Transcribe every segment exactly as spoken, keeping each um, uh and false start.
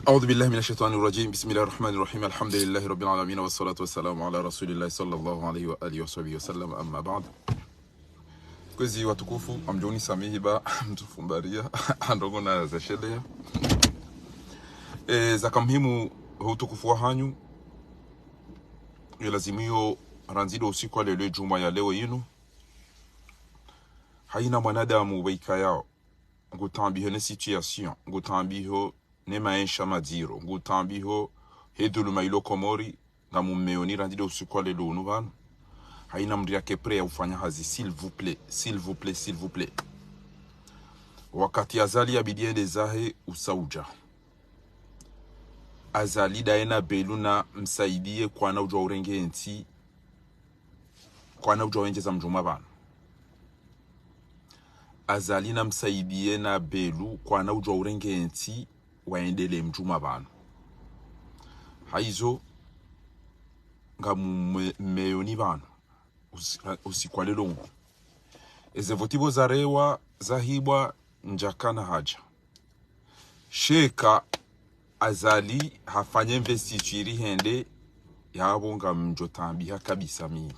أعوذ بالله من الشيطان الرجيم. بسم الله الرحمن الرحيم. الحمد لله رب العالمين، والصلاة والسلام على رسول الله صلى الله عليه وآله وصحبه وسلم. أما بعد. Kwezi watukufu, ngamdjo unisamihi ba mtufumbaria, ndrongoo na zashelea. E, zaka muhimu ho utukufu wahanyu, yelazimu yo randzi ndo usiku wa leo, djumwa ya leo yinu. Haina mwanadamu waikayao, ngutaabiho ne situation, ngutaabiho ne maesha madziro, ngutaabiho he dhuluma ilo Komori, ngamummeoni randzi ndo usiku wa leo unu pvanu. Haina mndru yake prêt ya ufanya hazi, s'il vous plaît, s'il vous plaît, s'il vous plaît. Wakati Azali yabidi yende zahe usaudja. Azali ndaye na Belu na msaidie kwana udjwa urenge ntsi, kwana udjwa wendjeza mdjumwa pvanu. Azali na msaidie na Belu kwana udjwa urenge ntsi waendelee mdjumwa pvanu. Haizo ngamummeoni pvanu usi-, usiku wa leo unu. Eze voti pvo zarewa zahibwa ndjakana hadja. Sheka Azali hafanye investiture hende, yapvo ngamdjo taabiha kabisa mimi.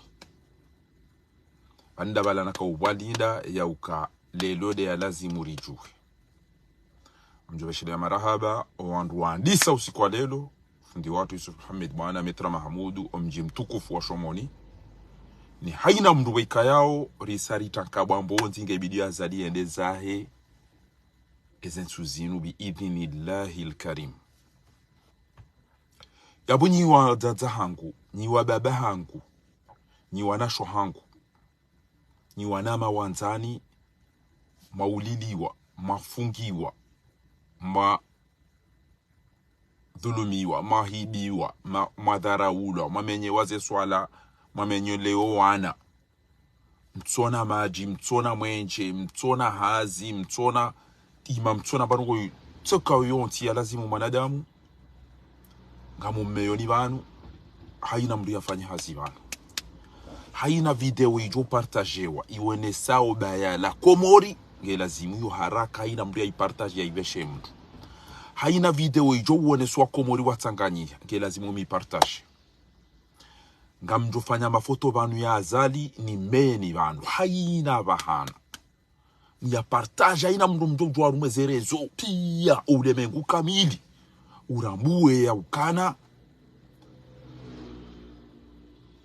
Anda pvala naka upvwalinda ya uka leo nde yalazimu ridjuhe. Ngamdjo pveshelea marahaba o wandru wandisa usiku wa leo, fundi watru Yusuf Mohamed mwana Maître Mahamudu, o mdji mtukufu wa Shomoni. Ni haina mndru waikayao, risa ritanka bwa mbondzi nge bidi Azali yende zahe eze ntsu zinu bi idhnillahi lkarim. Yapvo nyi wadzadze hangu, nyi wababa hangu, nyi wanashe hangu, nyi wanama wandzani, mwauliliwa, mwafungiwa, mwadhulumiwa, mwahibiwa, mwa-, mwadharaulwa, mwamenyewa ze swala, mwamenyelewa wana. Mtsona madji, mtsona mwenje, mtsona hazi, mtsona tima, mtsona pvanu ngo tsoka yontsi yalazimu mwanadamu. Ngamummeoni pvanu, haina mndru yafanye hazi pvanu. Haina video idjo partagewa, iwenesao baya la Komori, ngelazimu yo haraka, haina mndru yaipartage yaipveshe mndru. Haina video idjo uoneswa Komori watsanganyiha, ngelazimu mipartage. Ngamdjo fanya mafoto pvanu ya Azali, nimmeyeni pvanu. Haina pvahanu. Niyapartage, haina mndru mdjo udjwa harumwa ze réseaux. Piya, ulemengu kamili urambuwe ya ukana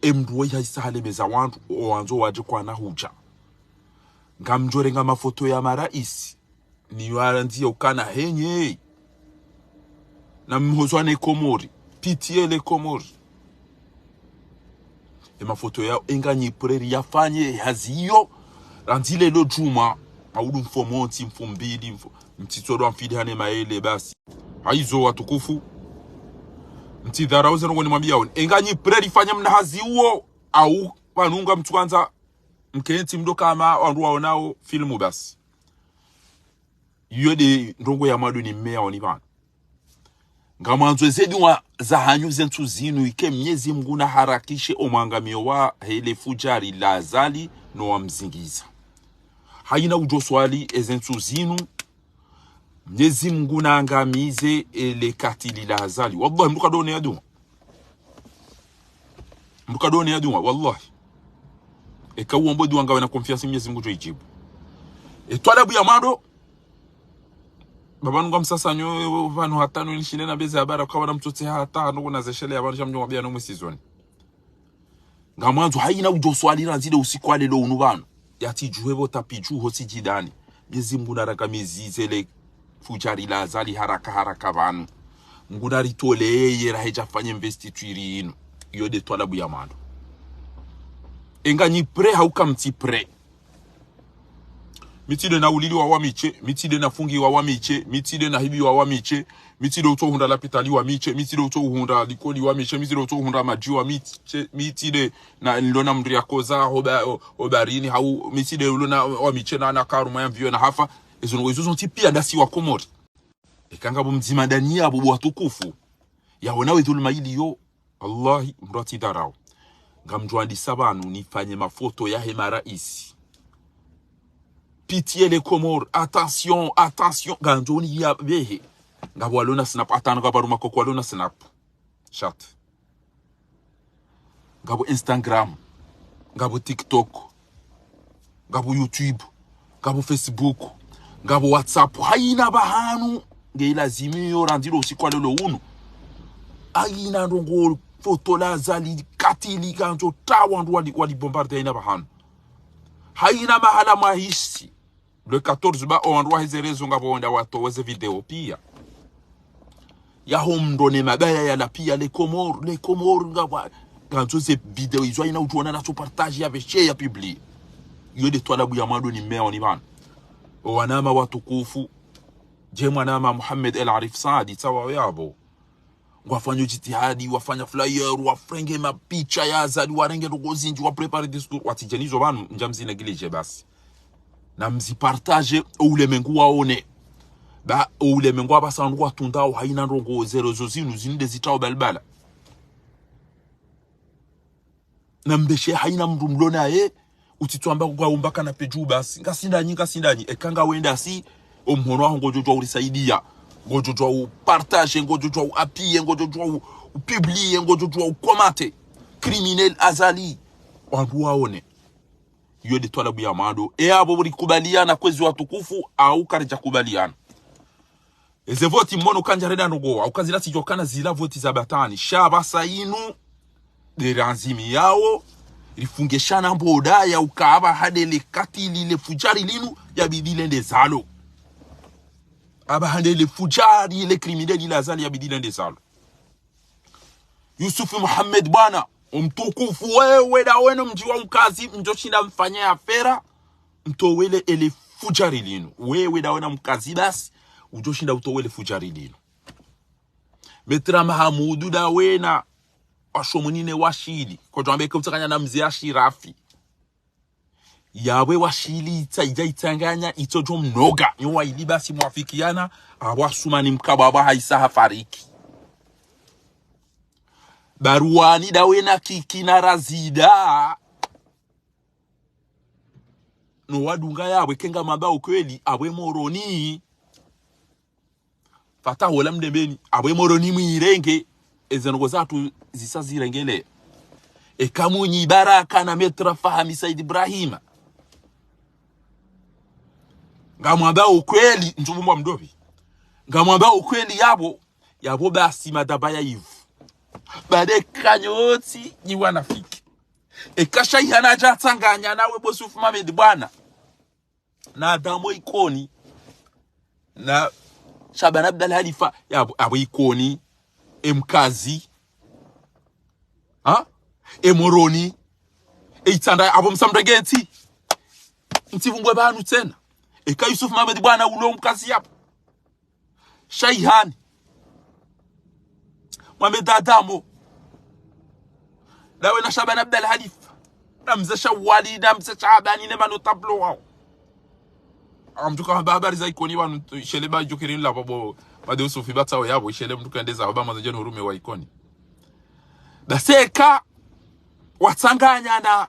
emndru wayi haisa halemeza wandru, owandzo wadje kwana hudja. Ngamdjo renga mafoto ya maraisi, niwarandziye ukana henyi, na mhozwa ne Komori, pitié les Comores. E mafoto yao, enga nyi prêt riyafanye hazi iyo, randzi leo djumwa, maudu mfo montsi, mfo mbili, mfo, mtsitsodo mfidi hane maele basi. Haizo watukufu, mtsidharau ze ndrongoo nimwambiao. Enga nyi prêt rifanye mna hazi uwo, au pvanu ngamtsuandza mkentsi mdo kama wandru waonao filmu basi. Iyo nde ndrongoo ya mwando nimmeyaoni pvanu. Ngamwandzo eze duwa zahanyu ze ntsu zinu ike Mnyezi Mngu naharakishe omwangamiyo wahe le fujari la Azali no wamzingiza. Haina udjo swali eze ntsu zinu, Mnyezi Mngu naangamize ele katili la Azali. Wallahi, mndru kadone ya duwa. Mndru kadone ya duwa, wallahi. Eka uombo duwa ngawe na confiance Mnyezi Mngu djo idjibu. E twalabu ya mwando, baba nunga msasanyo, pvanu hata no ilishinde na beze habara, kawa na mtsotse hata, no kuna zeshelea pvanu sha mdjo mwambia no mwisizoni. Ngamwandzo haina udjo swali randzi nde usiku wa leo unu pvanu. Yatsidjuhe pvo tapidju ho sijidani. Mnyezi Mngu narangamizize le fujari la Azali haraka haraka pvanu. Mngu naritoleye rahe djafanye investiture inu. Iyo nde twalabu ya mwando. Enga nyi prêt hauka mtsi prêt. Mi tsi nde nauliliwa wami she, mi tsi nde nafungiwa wami she, mi tsi nde nahibiwa wami she, mi tsi nde utso uhundra lapitali wami she, mi tsi nde utso uhundra likoli wami she, mi tsi nde utso uhundra madji wami she, mi tsi nde na, nilo na mndru yakoza hoba, o, obarini hau, mi tsi nde ulo na wami she na, na karuma ya mviyo na hafa. Ezo ndrongoo izo zontsi piya ndasi wa Komori. Eka ngapvo mdzima ndani yapvo bo watukufu, yaona we dhuluma iliyo, wallahi, mndru yatsidharau. Ngamdjo andisa pvanu nifanye mafoto yahe maraisi. Pitié les Comores, attention, attention, ngamdjo ni ya behe. Ngapvo walona Snap, hata ngapvo harumwa koko walona Snap. Chat. Ngapvo Instagram. Ngapvo TikTok. Ngapvo YouTube. Ngapvo Facebook. Ngapvo WhatsApp. Hayina pvahanu nge ilazimiyo randzi lo usiku wa leo unu. Hayina ndrongo foto la Azali katili kandzo ta wandru wali, wali bombarde hayina pvahanu. Hayina mahala mwahisi. Le quatorze ba owandru wahe ze réseaux ngapvo wenda watowe ze video piya. Yaho mndro ne mabaya yala piya les Comores, les Comores ngapvo. Kandzo ze video izo hayina udjuona natso partage yapveshe ya publie. Iyo nde twalabu ya mwando ni meo ni pvanu. Owananya watukufu. Dje mwananya Mohamed El Arif Saadi, tsawa yapvo. Ngwafanyo jitihadi, wafanya flyer, wafrenge mapicha ya Azali, warenge ndrongo zindji, waprépare discours, watsi djeni zo pvanu, ndja mzi négligé basi. Na mzi partage, o ulemengu waone. Ba, o ulemengu apvasa wandru watundao, hayina ndrongo ze réseaux zinu, zinu nde zitrao balbala. Na mbeshe hayina mndru mlo naye, utsitso amba ngwa umba kana pvedju basi. Ngasi ndanyi, ngasi ndanyi. Eka ngawendasi, omhono waho ngodjo djuwa urisaidia. Ngodjo djuwa upartage, ngodjo djuwa uappuyer, ngodjo djuwa u-, upublier, ngodjo djuwa ucommente. Criminel Azali. Wandru waone. Iyo nde twalabu ya mwando. E apvo rikubaliana kwezi watukufu, au karidja kubaliana. Eze voti mwono kandja renda ndrongo, au kazila sidjokana zila voti za batwili. Sha apvasa inu, nde randzimi yawo, rifunge shana mboda ya uka apvaha nde le katili le fujari linu, yabidi lende zalo. Apvaha nde le fujari le criminel la Azali yabidi lende zalo. Yusuf Mohamed bwana, omtukufu wewe nda wena mdji wa Mkazi, mdjoshinda mfanye afera, mtowele ele fujari linu. Wewe nda wena Mkazi basi, udjoshinda utowele fujari linu. Maître Mahamudu nda wena, washo munine washili, kodjo ambeke utsanganya na mze Ashirafi. Yapvo washili itsa idja itsanganya itsodjo mnoga. Nyo wayili basi mwafikiana, apvo Asumani Mkabwabwa haisa hafariki. Baruwani nda wena Kiki na Razida. No wadunga yapvo eka ngamwambao ukweli, apvo Moroni. Fata hola mdembeni, apvo Moroni mwirenge, eze ndrongo zatru zisa zirengele. Eka Mwinyi Baraka na Maître Fahami Said Ibrahima. Ngamwambao ukweli, ntsubu mwa mdopvi. Ngamwambao ukweli yapvo, yapvo basi madaba ya ivu. Bade kanyotsi, nyi wanafiki. Eka Shaihani hadja tsanganya nawe bo Yusuf Mohamed bwana. Na Adamo Ikoni. Na Shaban Abdallah Halifa. Yapvo, apvo Ikoni. E Mkazi. Ha? E Moroni. E Itsandra, apvo msamdregenti. Ntsivumbwe pvanu tsena. Eka Yusuf Mohamed bwana ulo Mkazi yapvo. Shaihani. Mohamed Adamo. Nda wena Shaban Abdallah Halifa. Na mze Shawali, na mze Shabani, ne manotablo wawo. Amdjuka hamba habari za Ikoni pvanu, ishele ba djukiri nla pvapvo, pvade usufi batsawo yapvo, ishele mndru kende za hamba maza djeni urume wa Ikoni. Basi eka, watsanganya na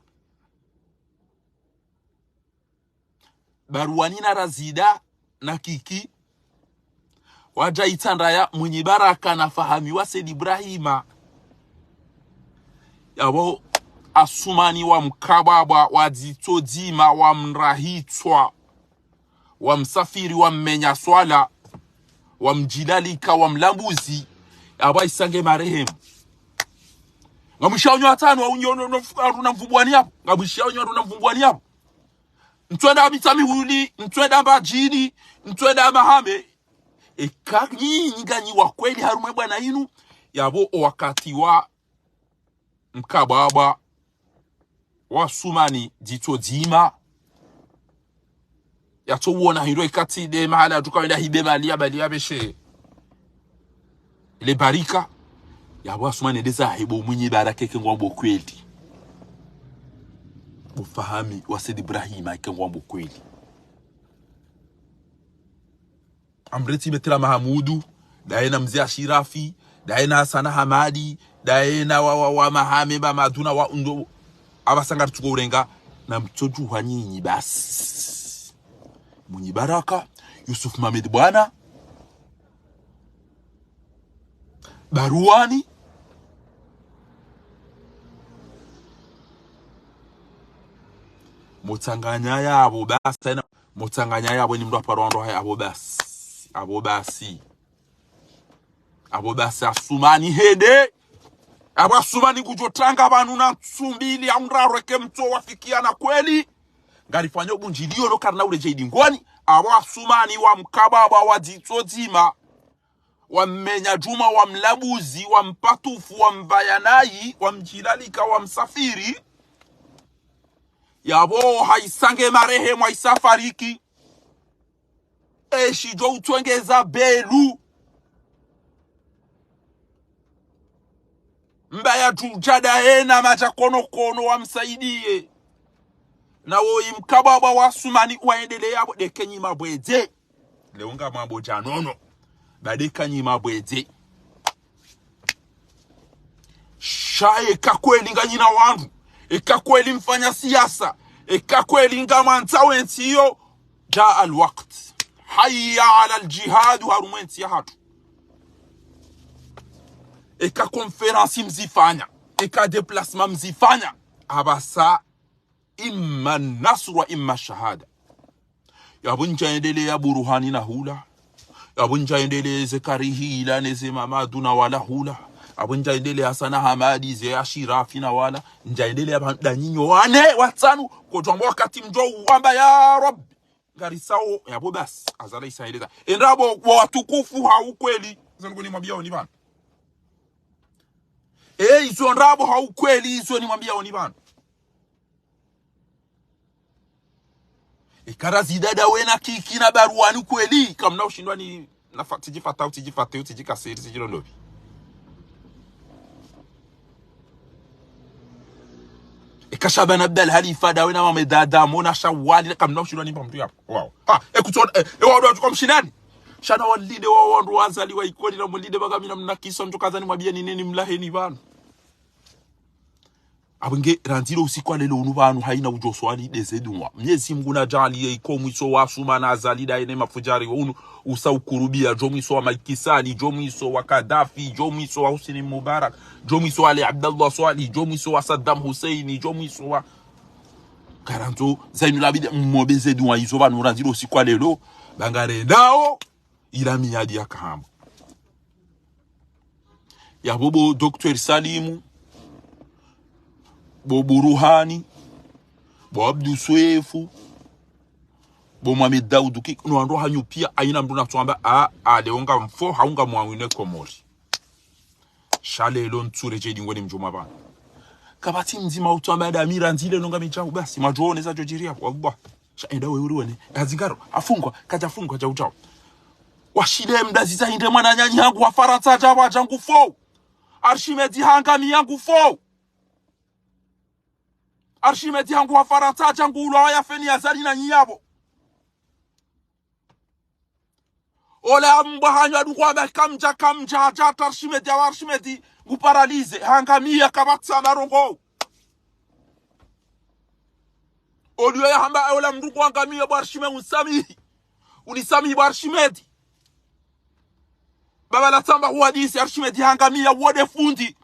Baruwani na Razida na Kiki. Wadja Itsandra ya Mwinyi Baraka na Fahami wa Said Ibrahima. Yapvo Asumani wa Mkabwabwa, wa dzitso dzima, wa mrahitswa, wa msafiri, wa mmenya swala, wa mdjilalika, wa mlambuzi. Yapvo aisa nge marehemu. Ngamwishao nyo watanu, au nyo no, no, haruna mvumbwani yapvo. Ngamwishao nyo haruna mvumbwani yapvo. Mtswenda Mitsamihuli, mtswenda Mbadjini, mtswenda Mahame. Eka nyinyi nganyi wa kweli harumwa e bwana inu, yapvo o wakati wa Mkabwabwa, wa Asumani dzitso dzima. Yatso uona hindru ikati nde mahala yatsuka wenda hibe mali ya bali ya beshe. Ile barika. Yapvo Asumani ndeza hebo Mwinyi Baraka eka ngwambo kweli. Bo Fahami wa Said Ibrahima eka ngwambo kweli. Amreti Maître Mahamudu, ndaye na mze Ashirafi, ndaye na Hasana Hamadi, ndaye na wa, wa, wa Mahame ba Maduna wa undo, apvasa ngaritsuko urenga, na mtsodjuha nyinyi basi. Mwinyi Baraka, Yusuf Mohamed bwana, Baruwani. Mutsanganya yapvo basi, na mutsanganya yapvo ni mndru aparo ndo haya apvo basi. Apvo basi. Apvo basi Asumani hende. Apvo Asumani kudjotranga pvanu na ntsu mbili au ndraru eke mtso wafikiana kweli. Ngarifanyo bundjiliyo no karina uredjei dingoni. Apvo Asumani wa mkababa wa dzitso dzima. Wa mmenya djuma, wa mlabuzi, wa mpatufu, wa mvayanayi, wa mdjilalika, wa msafiri. Yapvo hayisange marehemu hayisa fariki. Eshi djo utswengeza belu. Mbaya djudja daye na madja konokono wa msaidiye. Na woyi mkababa wa Asumani waendeleya pvo deke nyi mabwedze. Leo ngamwambo dja nono. Ba deka nyi mabwedze. Sha eka kweli nganyina wandru. Eka kweli mfanya siasa. Eka kweli ngamwandza wentsi iyo. جاء الوقت. حي على الجهاد harumwa entsi yahatru. Eka conférence mzifanya. Eka déplacement mzifanya. Apvasa إما النصر وإما الشهادة. Yapvo ndjaendeleya Buruhani na hula. Yapvo ndjaendeleya ze Karihila ne ze Mamadu na wala hula. Yapvo ndjaendeleya Hasana Hamadi ze Ashirafi na wala. Ndjaendeleya pvanu da nyinyi wane watsanu. Kodjwamba wakati mdjo uwamba ya Rabbi. Ngarisao, yapvo basi. Azala isa eleza. Endrabo wa watukufu ha ukweli. Zangu nimwambia oni pvanu. E, izo ndrabo ha ukweli, izo nimwambia oni pvanu. Eka razidada wena kiki na Baruwani kweli, kamna ushindwa ni na fa-, tsidjifata, tsidjifate, tsidjikasiri, tsidjilondovi. Eka Shabani Abdallah Halifa dawe na Mohamed Adamo na Shawali, kamna ushindwa ni mba mndru yapvo. Wow. Ha, e kutso, e, e wa wadru kwa mshindani. Sha na walinde wa wandru wazaliwa Ikoni na mulinde baga mina mnakisa mdjo kaza nimwambia ni neni mlaheni pvanu. Apvo nge randziro usiku wa lelo unu pvanu hayina udjo swali de ze duwa. Mnyezi Mungu nadjaaliye iko mwiso wa Asumani Azali daye ne mafudjari unu usa ukurubia, djo mwiso wa Macky Sall, djo mwiso wa Kadhafi, djo mwiso wa Husni Mubarak, djo mwiso wa Ali Abdallah Swalih, djo mwiso wa Saddam Hussein, djo mwiso wa Karandzo Zainul Abidin, mmombe ze duwa izo pvanu randziro usiku wa lelo, ba ngarendao, ila miyadi yakahamba. Yapvo bo Docteur Salimu, bo Buruhani, bo Abdou Soefou, bo Mohamed Daoudou, ki, no wandru hanyu pia, hayina mndru natsuamba, a, a, leo ngamfo, hau ngamwawine Komori. Sha lelo ntsuredjei dingoni mdjuma pvanu. Kapvatsi mdzima utsuamba da mi randzi lelo ngamidjao, basi, mwadjo one zadjo djiriya, wallah. Sha enda we uri wene. Hazingaro, hafungwa, kadjafungwa, djau djau. Washile mdaziza hindri mwananyanyi hangu wa Farantsa djawa djangu fo. Archimède hangamiya ngu fo. Archimède hangu wa Farantsa djangu ulwa wa yafe ni Azali na nyi yapvo. Ola mbwa hanyu adungwa amba kamdja, kamdja, hadja hata Archimède, awa Archimède ngu paralysé, hangamiya kapvatsi marongo. Oliyo yahamba ola mndru ngu hangamiya bo Archimède unisamihi. Unisamihi bo Archimède. Baba la tsamba huwadisi Archimède hangamiya wode fundi.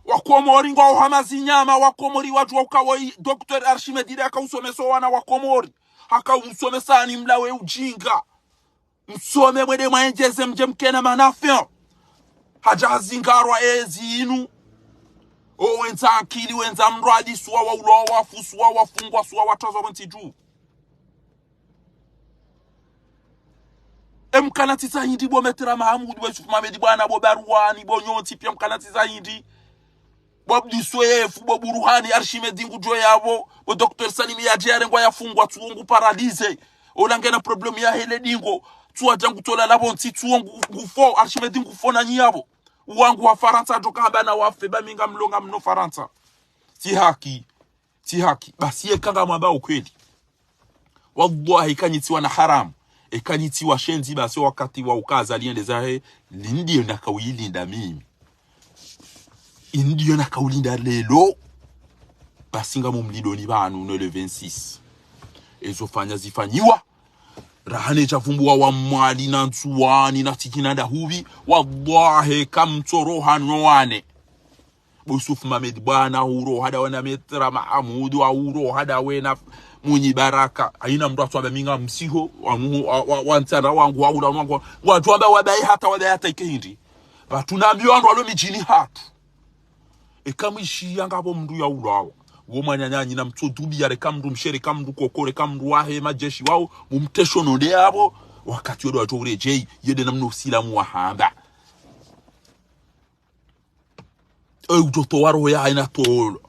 Wakomori ngwao hama zinyama, Wakomori wadjuwa uka woyi Docteur Archimède ile haka usomesa wana Wakomori. Haka usomesa ni mlawe ujinga. Msome mwende mwaendjeze mdje mkena manafin. Hadja hazingarwa ezi inu. O wendza akili, wendza mradi, suwa waulwa, wafu, suwa wafungwa, suwa watozwa pvo ntsi dju. E mkana tsi za hindri bo Maître Mahamoud, bo Yusuf Mohamed, bwana bo Barwani, bo nyontsi pia mkana tsi za hindri. Bo Abdou Soefou, bo Buruhani, Archimède ngudjo yapvo, bo Docteur Salim yadje yarengwa yafungwa, tsuwo ngu paralysé. Ola ngena problème ya hele dingo, tsuwa djangu tola lapvo ntsi, tsuwo ngu, ngu fo, Archimède ngu fo na nyi yapvo. Wangu wa Farantsa djoka hamba na wafe, ba mi ngamlonga mno Farantsa. Tsi haki, tsi haki. Basi yeka ngamwamba ukweli. Wallahi, eka nyi tsi wana haramu, eka nyi tsi washenzi, basi wakati wa uka Azali yende zahe, lindiyo naka uyilinda mimi. Indiyo naka ulinda lelo, basi ngamumlindoni pvanu no le vingt-six. Ezo fanya zifanyiwa. Raha ne djavumbuwa wa Mwali na Ndzuwani na Tsikina Ndahupvi, wallahi kamtsoroha no wane. Bo Yusuf Mohamed bwana uroha dawe na Maître Mahamoud wa uroha dawe na Mwinyi Baraka. Haina mndru atsuwamba mi ngamsiho, wa, wa, wa, wa ntsandra wangu, wa ula wangu. Ngwatsuwamba wabaye hata, wabaye hata ike hindri. Pvatsu nambiwa wandru walo midjini hatru. Eka mwishiya ngapvo mndru ya ulawa, wo mwananyanyi namtsodubiya, reka mndru mshe, reka mndru koko, reka mndru wahe, madjeshi wawo, mumtesho no nde yapvo, wakati wo ndo watso uredjeyi, yo nde namna usilamu wahamba. E udjo towa roho ya haina tolo.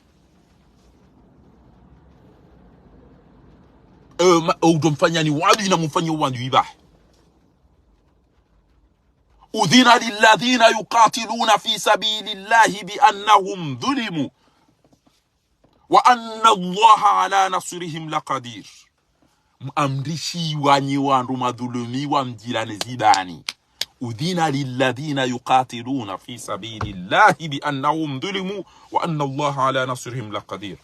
E ma-, e udjo mfanya ni wandru ina mumfanye wandru ibahe. أذن للذين يقاتلون في سبيل الله بأنهم ظلموا وأن الله على نصرهم لقدير. Mwamrishiwa nyi wandru madhulumiwa mdjilane zibani. أذن للذين يقاتلون في سبيل الله بأنهم ظلموا وأن الله على نصرهم لقدير.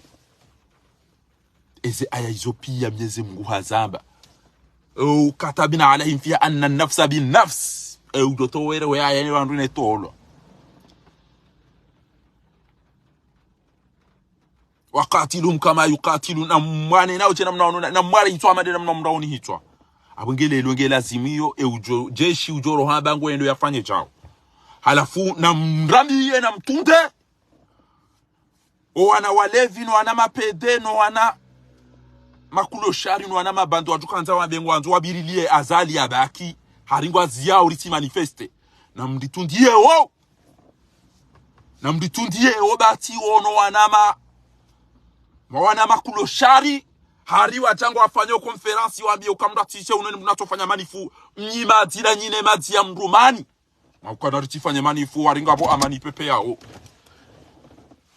Eze aya izo piya Mnyezi Mungu hazamba. أو كتبنا عليهم فيها أن النفس بالنفس. E udjo towere we aya ne wandru ne tolo. وقاتلوهم كما يقاتلون. Na mwane nao tsi namna wanu, na mware hitswa hama nde namna mraoni hitswa. Apvo nge lelo nge lazimu iyo, e udjo, jeshi udjo roha ba ngo endo yafanye djao. Halafu namrambiye namtunde. O wana walevi, no wana mapede, no wana makuloshari, no wana mabandi, wadjo kandza wambe ngwandzo wabiriliye Azali yabaki, hari ngwaziya uritsi manifeste. Namritundiye wo. Namritundiye wo bati wo no wana ma-, ma wana makuloshari, hari wadja ngwafanye conférence wambiye uka mndru atsishe uno ni mndru natsofanya manifu, mnyi madzi na nyine madzi ya mndru mani. Mwaukana ritsifanye manifu, hari ngapvo amani pepe yawo.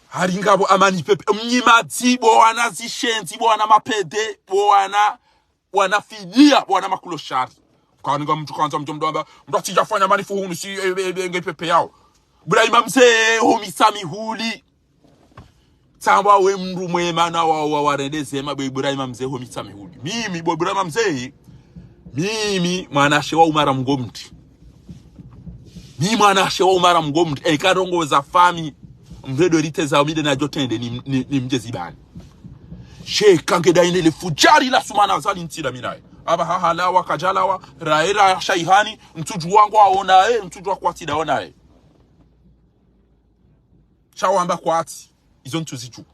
Hari ngapvo amani pepe, mnyi madzi, bo wana zishenzi, bo wana mapede, bo wana, wana fidiya, bo wana makuloshari. Kani nga mndru kandza mndru mdo amba, mndru atsidja fanya manifu hunu si, e, e, e, nge pepe yawo. Ibrahima Mze, ho Mitsamihuli. Tsamba we mndru mwema na wa, wa, warende zema bo Ibrahima Mze ho Mitsamihuli. Mimi bo Ibrahima Mze, mimi mwanashe wa Umara Mgomri. Mimi mwanashe wa Umara Mgomri. Eka ndrongoo za fami, mvedo rite za umide na djo trende ni, ni, ni mdje zibani. Sheka nge daine le fujari la sumana Azali ntsila mi naye. Aba hahalawa, kadjalawa, raera shaihani, ntsudjuwa ngwaonaye, ntsudjuwa kwatsi daonaye. Sha wamba kwatsi, izo ntsuzidjuwa.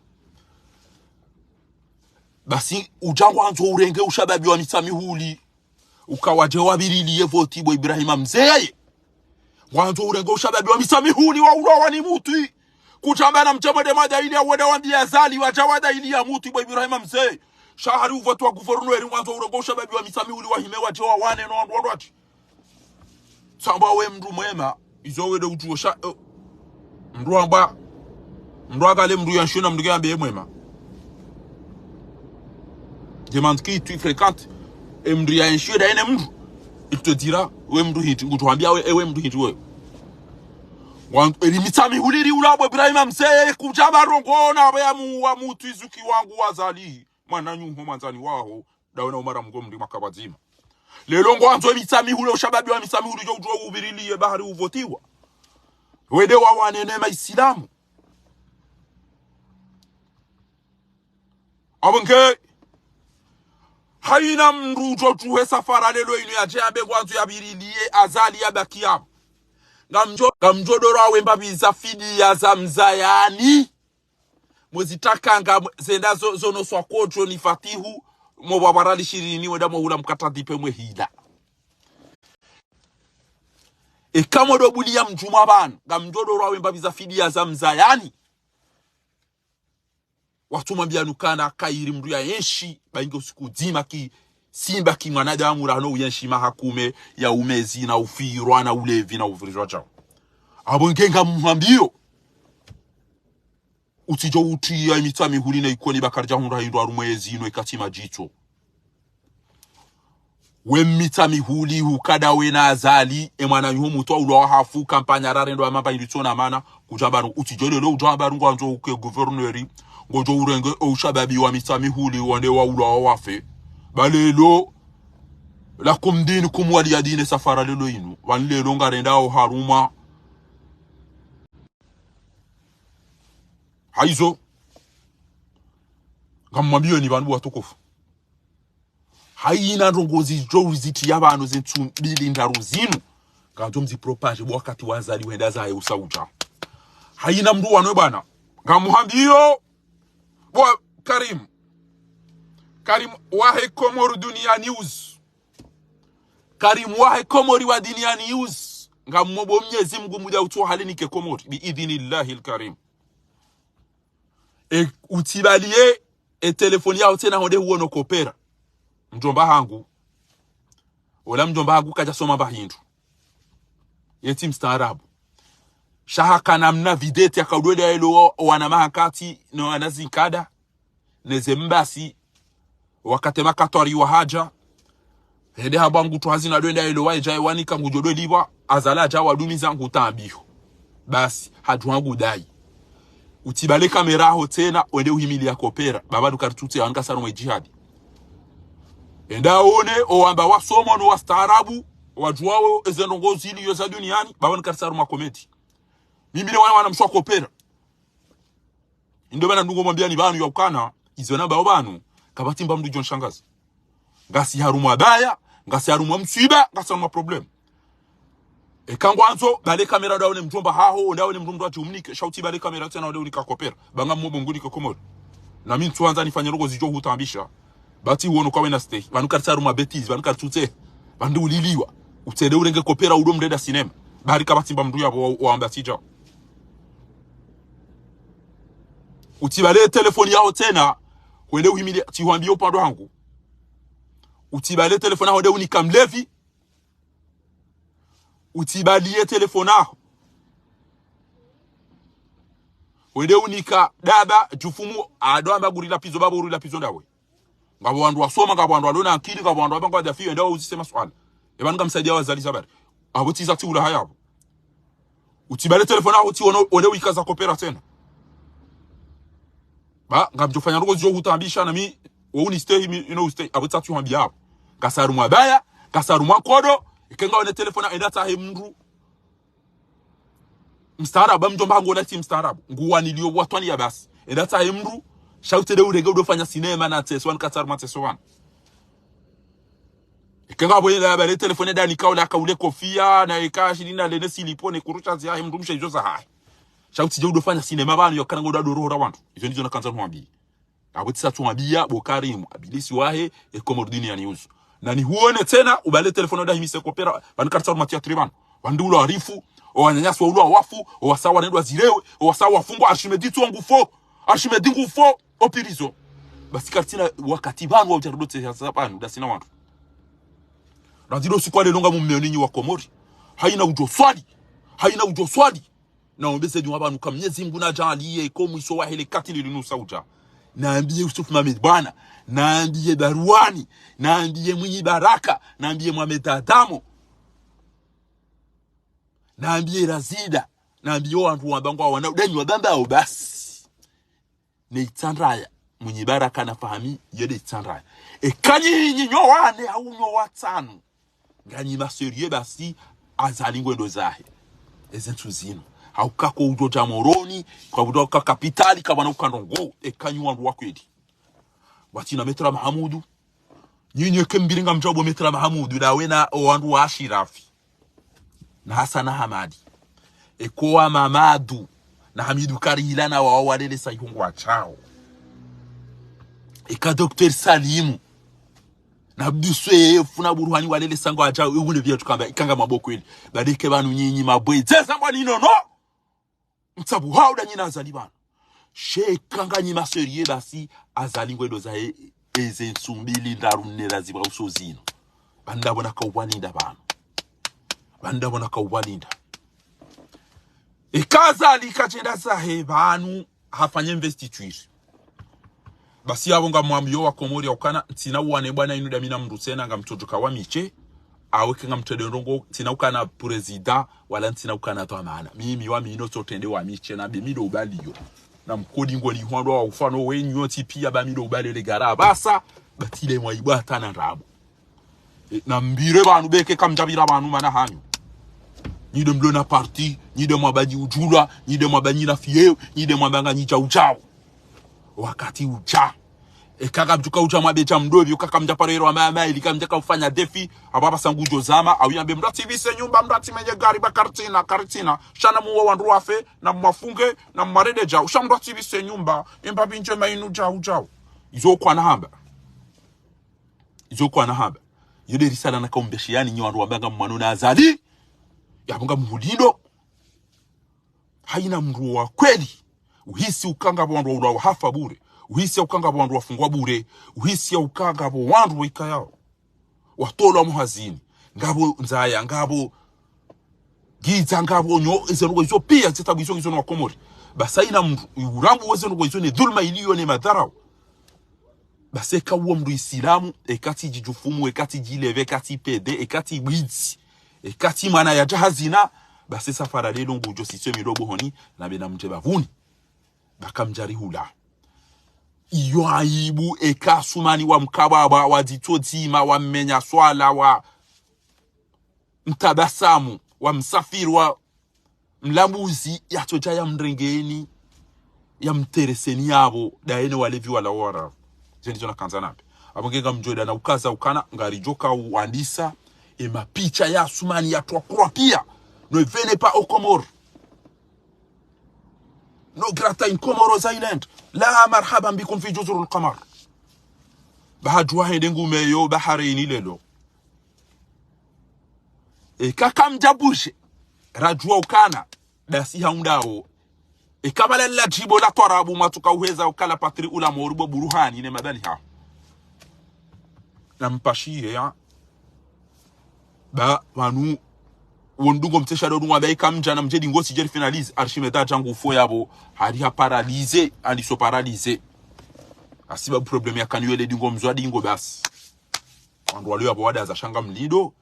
Basi, udja ngwandzo urenge ushababi wa Mitsamihuli. Uka wadje wabiriliye voti bo Ibrahima Mze. Ngwandzo urenge ushababi wa Mitsamihuli wa ulawa ni mutwi. Kutamba na mdje mwende madaili ya wende wambiye Azali wadja wadaili ya mutwi bo Ibrahima Mze. Sha hari uvoti wa gouverneur ngwandzo urenge ushababi wa Mitsamihuli wahime wadje wawane no wandru wandru ati. Tsamba we mndru mwema, izo wende udjuwo sha, eh, mndru amba, mndru akale mndru ya nshiyo na mndru ke ambe ye mwema. Demande qui tu fréquentes, e mndru ya nshiyo daine mndru, il te dira, we mndru hindri, ngutsuhambiya we, e we mndru hindri we. Wan-, eli Mitsamihuli ri ula bo Ibrahima Mze, kudja ba ndrongoo na we ya mu-, wa mutwi zuki wangu wa Azali, mwananyaho mwandzani waho, dawe na Umara Mgomri makabadzima. Lelo ngwandzo Mitsamihuli, ushababi wa Mitsamihuli djo udjuwa ubiriliye ba hari uvotiwa. Wende wawane ne Maisilamu. Apvo nge, haina mndru djo djuhe safara lelo inu yadje yambe ngwandzo yabiriliye Azali yabaki yapvo. Ngamdjo, ngamdjo doro awe mbapvi za fidiya za mzayani. Mwezi takanga mwe-, zenda zo, zo no swakodjo ni fatihu, mwa bwabwara lishirini, wenda mwa hula mkatra dipe mwe hila. Eka mwa ndo buliya mdjumwa pvanu, ngamdjo doro awe mbapvi za fidiya za mzayani. Watsu mwambiya nukana kayiri mndru ya enshi, ba inge usiku dzima ki simba ki mwanadamu rahano uyenshi maha kume ya umezi na ufirwa na ulevi na uvirizwa djao. Apvo nge ngamhwambiyo. Utsidjo utriya Mitsamihuli na Ikoni ba karidja hundra hindru harumwa yezi inu ikatsi madjitso. We Mitsamihuli hukada we na Azali, e mwananyaho mutwa ulwa wa hafu, kampanya rarendo ya mamba hindru tsona mana, kudja pvanu utsidjo lelo udja pvanu ngwandzo uke gouverneur, ngodjo urenge o ushababi wa Mitsamihuli wande wa ulwa wa wafe. Ba lelo, Lakum dinukum waliya din, safari lelo inu. Pvanu lelo ngarendao harumwa. Hayizo. Ngamwambiyoni pvanu bo watukufu. Hayina ndrongoo zidjo zitriya pvanu ze ntsu mbili ndraru zinu. Ngandzo mzi propage bo wakati wa Azali wenda zahe usaudja. Hayina mndru wanu bwana. Ngamhambiyo. Bo Karim. Karim wahe Komori Dunia News. Karim wahe Komori wa Dunia News. Ngamomba Mnyezi Mngu mdja utso halinike Komori. Bi idhinillahi l-Karim. E, utsibaliye e telefoni yaho tsena honde huwono kopera. Mdjomba hangu. Ola mdjomba hangu kadja soma mba hindru. Ye tsi mstaarabu. Sha hakana mna videti yakaudweda yelo wana mahakati no wana zinkada. Neze mbasi. Wakati makatwari wahadja. Hende hamba ngutru hazina dwenda yelo waye djaye wanika ngudjo dwelipvwa, Azali hadja wadumiza ngutambiho. Basi, hadjuwa ngudayi. Utsibale kamera yaho tsena, wende uhimiliya kopera. Baba nukaritsutse, wanika saru mwe jihadi. Enda one, owamba wasomo no wastaarabu, wadjuwao eze ndrongoo ziliyo za duniani, baba nukarisa harumwa komedi. Mimi ne wana wana mswa kopera. Indo bana ndungo mwambiyani pvanu ya ukana, izo nambao pvanu, kapvatsi mba mndru djo nishangaza. Ngasi harumwa baya, ngasi harumwa mswiba, ngasi harumwa problème. Eka ngwandzo, bale kamera ndaone mdjomba haho, ndaone mdru mdru adjumnike, sha utsibale kamera tsena ndaone unika kopera. Ba ngamomba Mngu nike Komori. Na mi ntsuwandza nifanye ndrongoo zidjo hutambisha. Bati uwono kawe na stay. Pvanu karisa harumwa bêtise, pvanu karitsutse. Pvanu uliliwa. Utsende urenge kopera udo mrenda sinema. Bari kapvatsi mba mndru yapvo wa, wamba tsidja. Utsibale telefoni yaho tsena, hwende uhimiliya, tsihwambiyo upvandre hangu. Utsibale telefoni yaho hwende unika mlevi. Utsibaliye telefoni yaho. Hwende unika daba, djufumu, ado amba nguri lapvizo, baba uri lapvizo ndawe. Ngapvo wandru wasoma, ngapvo wandru walona ankili, ngapvo wandru wamba ngwadja fiyo, enda wauzise maswala. Eba ngamsaidiya wazalisa bari. Apvo tsiza tsiula haya apvo. Utsibale telefoni yaho utsi wono, wende wikaza kopera tsena. Ba, ngamdjofanya ndrongoo zidjo hutambisha na mi, wo uni stay, mi, you know, stay. Apvo tsatsu hambiya apvo. Ngasi harumwa baya, ngasi harumwa nkodo, eka ngaone telefoni, enda tsahe mndru. Mstaarabu, ba mdjomba hangu ola tsi mstaarabu. Nguwaniliyo watwaniya basi. Enda tsahe mndru, sha utsende urenge udo fanya sinema na tseso, wanu katsi harumwa tseso pvanu. Eka ngapvo yela bale telefoni ndani kaula kaule kofia, na eka shilina lene silipo ne kurusha ziyahe mndru mshe izo zahahe. Sha utsidje udo fanya sinema pvanu ya ukana ngoda dorohora wandru. Izo ndizo nakandza nuwambiye. Apvo tsisa tsiwambiya, bo Karim, abilisi wahe, e Komori Dunia News. Na nihuone tsena, ubale telefoni ndahimise kopera, pvanu karitsa urumatiya tribano. Wandru ulo warifu, o wananyasi wa ulo wafu, o wasaya wanendwa zilewe, o wasaya wafungwa, Archimedi tsu ngufo, Archimedi ngufo, o prison. Basi karitsina wakati pvanu wa udjarudo tse ya sa pvanu, ndasina wandru. Randzi lo usiku wa lelo ngamummeyo nyinyi wa Komori. Hayina udjo swali. Hayina udjo swali. Na ombe ze dua pvanu ka Mnyezi Mngu nadjaaliye ko mwiso wahe le katili linu saudja. Nambiye Yusuf Mohamed bwana. Nambiye Barwani. Nambiye Mwinyi Baraka. Nambiye Mohamed Adamo. Nambiye Razida. Nambiye wandru wamba ngwa wana udanyi wabambao basi. Ne Itsandraya, Mwinyi Baraka na Fahami, yede Itsandraya. Eka nyinyi nyo wane hau nyo watsanu. Nganyi masérieux basi, Azali ngwendo zahe. Eze ntsu zinu. Hauka ko udjo dja Moroni, kwa udjo ka kapitali, ka bwana uka ndrongoo, eka nyi wandru wa kweli. Watsina Maître Mahamudu. Nyinyi eke mbili ngamdjao bo Maître Mahamudu, ndawe na o wandru wa Ashirafi. Na Hassan Hamadi. Eko wa Mamadu. Na Hamidu Karihila na wao walelesa ihungu wadjao. Eka Docteur Salimu. Na Abdou Soefo na Burhani walelesa ngwadjao. Iwule pvia tukamba, ika ngamwambo kweli. Badeke pvanu nyinyi mabwe. Zeza mbwa nino, no! Mtsabu hau ndanyi na Azali pvanu. Sha eka nganyi masérieux basi Azali ngwendo zahe eze ntsu mbili ndraru nne razi pvwa uso zinu. Pvanu ndapvo nakaupvalinda pvanu. Pvanu ndapvo nakaupvalinda. Eka Azali kadjenda zahe pvanu hafanya investiture. Basi yapvo ngamwambiyo wa Komori ya ukana, ntsina uwane bwana inu ndami na mndru tsena ngamtsodjoka wa mishe, awe ke ngamtsende ndrongoo, ntsina ukana président, wala ntsina ukana dhwamana. Mimi wa mi no tsotrende wa mishe na be mi ndo ubaliyo. Na mkodi ngoni hwandwa wa ufano wenyu tsi pia ba mi ndo ubaliyo le gara basa, batile mwa ibwa tana ndrabo. E, nambire pvanu beke kamdjapvira pvanu mana hanyu. Nyi nde mlo na parti, nyi nde mwamba nyi udjulwa, nyi nde mwamba nyi na fiye, nyi nde mwamba nganyi djau djau. Wakati udja. Eka kamdjuka udja mwambe dja mdopvi, uka kamdja paro yero wa mama, ili kamdja kaufanya défi, apvo apvasa ngudjo zama, au yambe mdru atsipvise nyumba, mdru atsi menye gari ba karitsina, karitsina, sha na muwa wandru wafe, na mwafunge, na mwarende djau, sha mdru atsipvise nyumba, emba pvindje mainu djau djau. Izo kwana hamba. Izo kwana hamba. Iyo nde risala naka umbeshe yani nyi wandru wamba ngamwano na Azali. Yapvo ngamhulindo. Haina mndru wa kweli. Uhisi uka ngapvo wandru waulwa wahafa bure. Uhisi uka ngapvo wandru wafungwa bure. Uhisi uka ngapvo wandru waikayao watolwa muhazini. Ngapvo ndzaya, ngapvo gidza, ngapvo nyo, eze ndrongoo izo pia, zetabu izo izo na Wakomori. Basi haina mndru, urambu weze ndrongoo izo ne dhulma iliyo ne madharau. Basi eka uwo mndru Isilamu, eka tsi djidjufumu, eka tsi djileve, eka tsi pede, eka tsi bwidzi, eka tsi mwana ya djahazina, basi safara lelo ngudjo siswe milobo honi, na bena mdje bapvuni. Ba kamdjarihula. Iyo aibu, eka Asumani wa mkababa, wa dzitso dzima, wa mmenya swala, wa mtabasamu, wa msafiri, wa mlambuzi, yatsodja ya mrengeni, ya mtereseni yapvo, dayene walevi wala wara. Zeni zona kandza nambe. Apvo nge ngamdjo eda na ukaza ukana, ngaridjo ka uandisa, e mapicha ya Asumani ya twa kurwa pia. Ne venez pas aux Comores. Ne grattez pas une Comoros Island. La marhaban bikum fi juzur al-qamar. Ba hadjuwa hende ngumeyo, ba hareni lelo. Eka kamdjabuje, radjuwa ukana, dasi haundawo. Eka bala la djibo la twarabu mwatsuka uheza ukala patri ula moribo buruhani ne madani ha. Na mpashiye ya. Ba, pvanu, wondungo mtsesha dodungo abe eka mdjana mdje dingo si djeri finalize, Archimède adjangu ufo yapvo, hari ha paralysé, andiso paralysé. Asiba problème ya kaniwele dingo mzwa dingo basi. Wandru waliyo yapvo wadaza sha ngamlindo,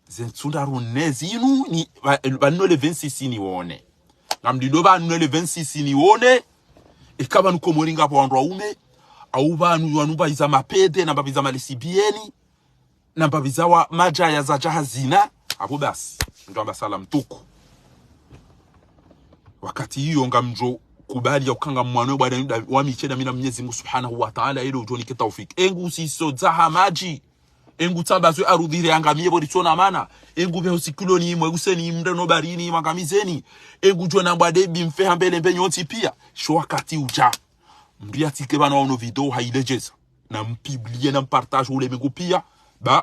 ze ntsunda runezi inu ni, ba, ba nole vingt-six niwone. Ngamlindo ba nole vingt-six niwone. Eka pvanu Komori ngapvo wandru waume. Au pvanu wanu pvahiza mapede, na pvahiza malesibieni. Na pvahiza wa madjaya za djahazina. Apvo basi. Ndjo amba salam tuku. Wakati iyo ngamdjo kubali ya uka ngamwano bwana wa mi sheda mi na Mnyezi Mungu Subhanahu wa Ta'ala, elo udjo nike taufiki. Engu siso dzaha madji. Engu tsamba zwe arudhi re angamiye pvo ritsona mana. Engu pveho sikiloni imwe useni imre no barini imwangamizeni. Engu djona mbwa debi mfe hambele mbe nyontsi pia. Sho wakati udja. Mndru yatsike pvanu waono video hailejeza. Na mpublie na mpartage ulemengu pia. Ba.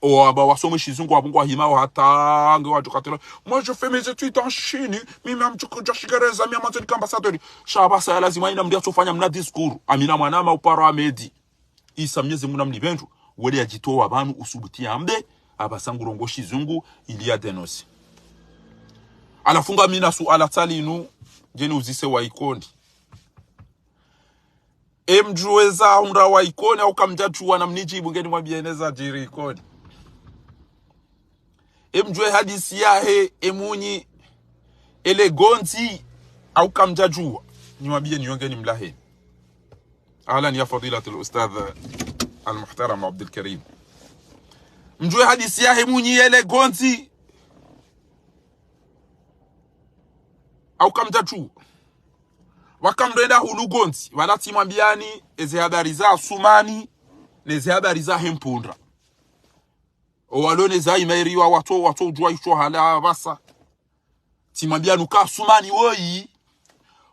Owamba wasome shizungu wapvo ngwahimao hata nge wadjo katela. Moi, je fais mes études en Chine. Mimi ngamdjo kudja shingereza, mi ngamwandzo nike ambassadeur. Sha apvasa ya lazima haina mndru yatsofanya mna discours. Amina mwana ma uparo Ahmed Isa, Mnyezi Mungu namlipve ndru, wele yadjitowa pvanu usubuti yambe, apvasa ngurongoa shizungu, ili ya dénoncer. Halafu ngamina suala tsalinu, ngeni uzise wa Ikoni. Emdjuwe za hundra wa Ikoni, au kamdjadjuwa na mnidjibu ngeni mwambiye ne zadjiri Ikoni. Emdjuwe hadisi yahe, emunyi, ele gondzi, au kamdjadjuwa. Nimwambiye niyo ngeni mlaheni. Ahlan ya fadilatul ustadh al-muhtaram Abdul Karim. Mdjuwe hadisi yahe munyi ele gondzi. Au kamdjadjuwa. Waka mndru enda hulu gondzi. Pvala tsimwambiyani, eze habari za Asumani, neze habari zahe mpundra. Owalo neza imairi wa watso, watso udjuwa isho hala apvasa. Tsimwambiyani uka Asumani woyi,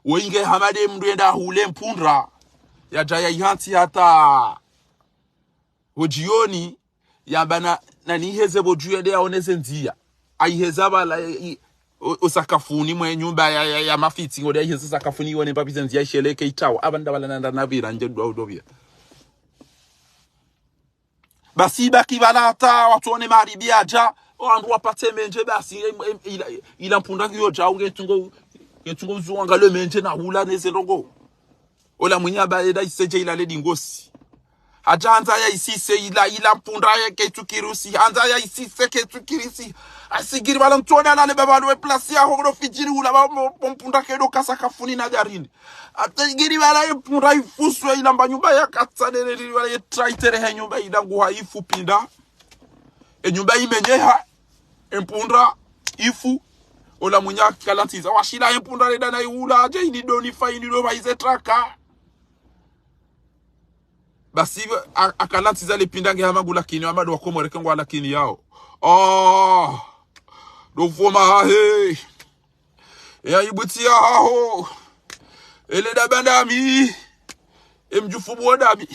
woyi nge hama nde mndru enda hule mpundra, yadja ya ihantsi hata. Wo djioni, yamba na, na niheze pvo dju yende yaone ze ndziya. Ayiheza pvala, i, o, o sakafuni mwe nyumba ya, ya, ya mafitsi, ngode ayiheza sakafuni iwone mbapvi ze ndziya isheleke itawa. Apva nda pvala nanda napvira, ndje ndo, ndo pvira. Basi ibaki pvala hata watsone magharibi yadja, owandru wapatse mendje, basi, em, em, ila, ila mpundra ngiyo djau, ngetsungo, ngetsungo uzuwa ngalo mendje na hula neze ndrongoo. Ola mwinyi amba enda isedje ilale dingosi. Hadja handza ya isise ila, ila mpundra ye ketsu kirusi, handza ya isise ketsu kirisi. Asigiri pvala ntsona nane baba luwe plasi ya hongro fidjiri hula ba mo, mo mpundra kedo kasa kafuni na garini. Asigiri pvala ye mpundra ifuswe ila mba nyumba ya katsa nene lili pvala ye traitere he nyumba ila nguha ifu pinda. Enyumba imenyeha, empundra ifu, ola mwenye akalantsiza. Washila empundra leda na iula, adje ini doni fa ini do pvaize traka. Basi, a-, akalantsiza lepvindra nge hama ngula kini, hama ndo wakomori ke ngwala kini yao. Oh, ndo voma hahe. Eya ibutsi ya haho. Ele daba ndami. Emdjufu mwo dami.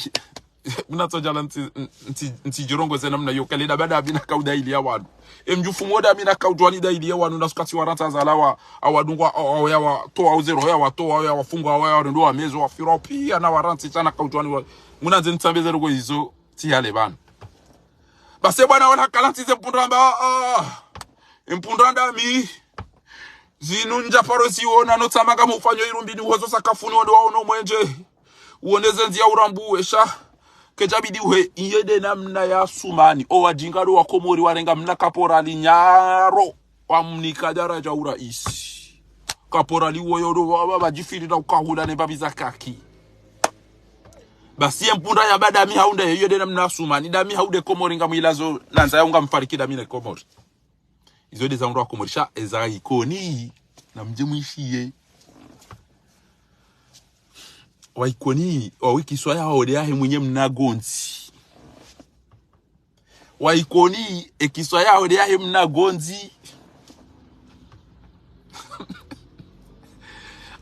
Mna tsodjala ntsi, ntsi, ntsi djirongoze namna iyo, kale daba ndami na kauda ili ya wanu. Emdjufu mwo dami na kaudjwani da ili ya wanu, na sukati warantsi zalawa, awadungwa, a-, a-, ya watoa, uzero ya watoa, ya wafungwa, ya warendo wa mezo, wafirwa pia na warantsi tsana kaudjwani wa. Mna nze ntsambe ze rogo izo, tsi hale bana. Basi bwana wala akalantsize mpundra amba, ah, mpundra ndami. Zinu ndja paro ziona, no tsamba nga mufanyo irumbini uhozo sakafuni wonde waono mwenje. Uoneze ndziya urambuwe sha. Kedjabidi uhe, iye nde namna ya Sumani. Owadjinga ndo wakomori warenga mna kaporali nyaro. Wamnika daradja uraisi. Kaporali woyo ndo wa, wa, wadjifiri na ukahula ne mbapvi za kaki. Basi ye mpundra ya ba ndami hau nde, iye nde namna ya Sumani. Ndami hau nde Komori ngamwilazo, nandza ya unga mfariki ndami ne Komori. Izo nde za undru wa Komori sha, eza Ikoni, na mdje mwishiye. Wa Ikoni, wa wikiswa ya hode yahe mwenye mna gondzi. Wa Ikoni, ekiswa ya hode yahe mna gondzi.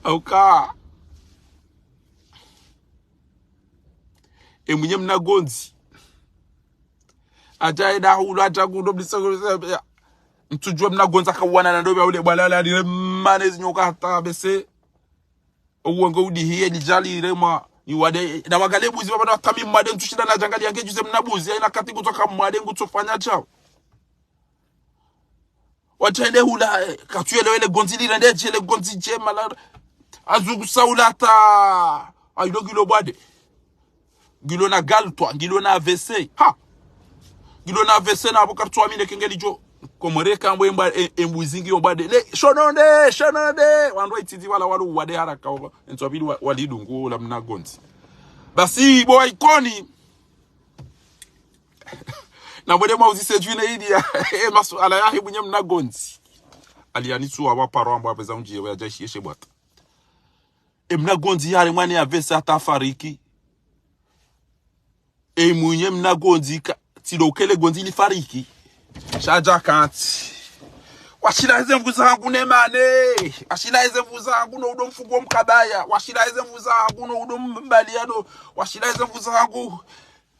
Auka. E mwenye mna gondzi. Ata eda hulu, ata kudo mlisoko, ya. Ntsudjuwa mna gondzi akawana na ndobe ya ule bwalala, dire mane zinyoka hata bese. Uwe nge udihiye lidjali iremwa, ni wade, na wagale buzi, baba na watami mwade, ntsushinda na djangali yange djuze mna buzi, ya ina kati ngutsoka mwade, ngutsofanya tsao. Watsende hula, eh, katsuyele wele gondzi lirende, djele gondzi djema la, azuku saula ta, ailo ngilo bwade. Ngilo na galtwa, ngilo na A V C. Ha! Ngilo na A V C na abo kartwa mine kengeli djo. Komori kambo emba, e-, embuzi ngiyo bwade. Le, shononde, shononde. Wandru wa ititi wala walu wade haraka wa. Entso abidi wa, walidungu la mna gondzi. Basi, bo wa Ikoni. Na mwende mwauzise djune idi ya, e masuala yahe mwenye mna gondzi. Alianitsu wa waparo amba apveza undjiye wa ya djaishi yeshe bwata. E mna gondzi yare mwani ya A V C hata afariki. E mwenye mna gondzi ka, tilo ukele gondzi lifariki. Sha dja kantsi. Washila eze nvu zangu ne mane. Washila eze nvu zangu no udo mfungo mkabaya. Washila eze nvu zangu no udo mbaliano. Washila eze nvu zangu.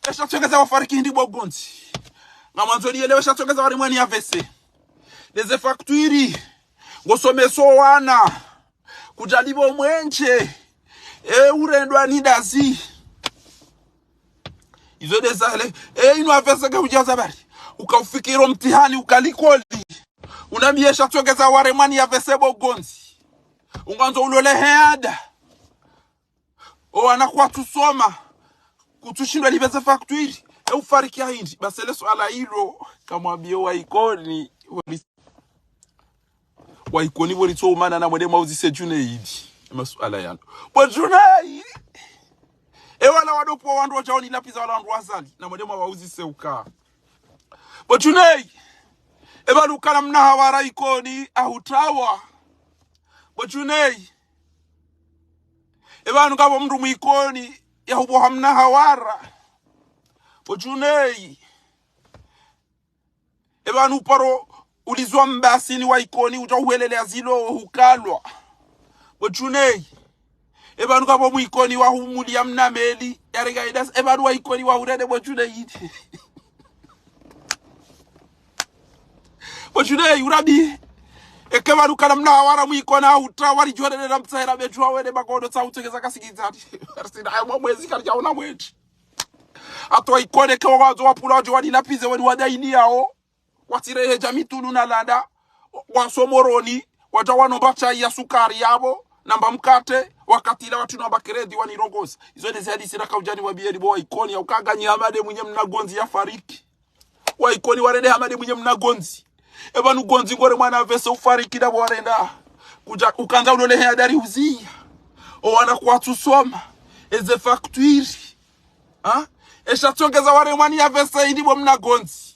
Esha tsongeza wafariki hindri bo gondzi. Ngamwandzo niyelewe esha tsongeza wari mwani ya A V C. Neze facture. Ngosomeso wana. Kudjalibo mwenje. E urendwa ni dazi. Izo nde zale. E inu A V C ke udjaza bari. Ukaufikiro mtihani ukalikoli. Unambiye esha tsongeza wari mwani ya A V C bo gondzi. Ungwandzo ulole heada. Owana kwatsusoma. Kutsushindwa lipveze facture. E ufariki ya hindri. Basi ele suala ilo. Kamwambiyo wa Ikoni. Wa Ikoni bo litso umana na mwende mwauzise Junaid. E masuala yanu. Bo Junaid. E wala wadopvo wandru wadjao ni lapviza wala wandru wazali. Na mwende mwauzise uka. Bo Junaid. E ba lukana mna hawara Ikoni ahutawa. Bo Junaid. E pvanu kapvo mndru mwa Ikoni ya hupvoha mna hawara. Bo Junaid. E pvanu uparo ulizwa mbasi ni wa Ikoni udja uhwelele azilo hukalwa. Bo Junaid. E pvanu kapvo mwa Ikoni wa humulia mna meli. Yarega idasi. E pvanu wa Ikoni wa hurende bo Junaid. Bo Junaid, urabi. Eke pvanu kana mna hawara mwa Ikoni na uta wari djuwa nene na mtsahera bedjuwa wene magodo tsa utsengeza kasikizani. Arsina ayo mwa mwezi kari djaona mwenji. Ato Ikoni ke wazo wapvula wadjo wani lapvize weni wadaini yao. Watsire hedja mitunu na landa. Waso Moroni. Wadja wanomba tsayi ya sukari yapvo. Namba mkate. Wakatila watsi nomba kredi wanirongoza. Izo nde zi hadisi raka udjani wabiyeni bo wa Ikoni ya uka nganyi Hamade mwenye mna gondzi ya fariki. Wa Ikoni warende Hamade mwenye mna gondzi. E pvanu gondzi ngore mwana A V C ufariki ndapvo warenda. Kudja ukandza ulole heada ri uziya. Owana kwatsusoma. Eze facture. Ha? Esha tsongeza wari mwani ya A V C hindri bo mna gondzi.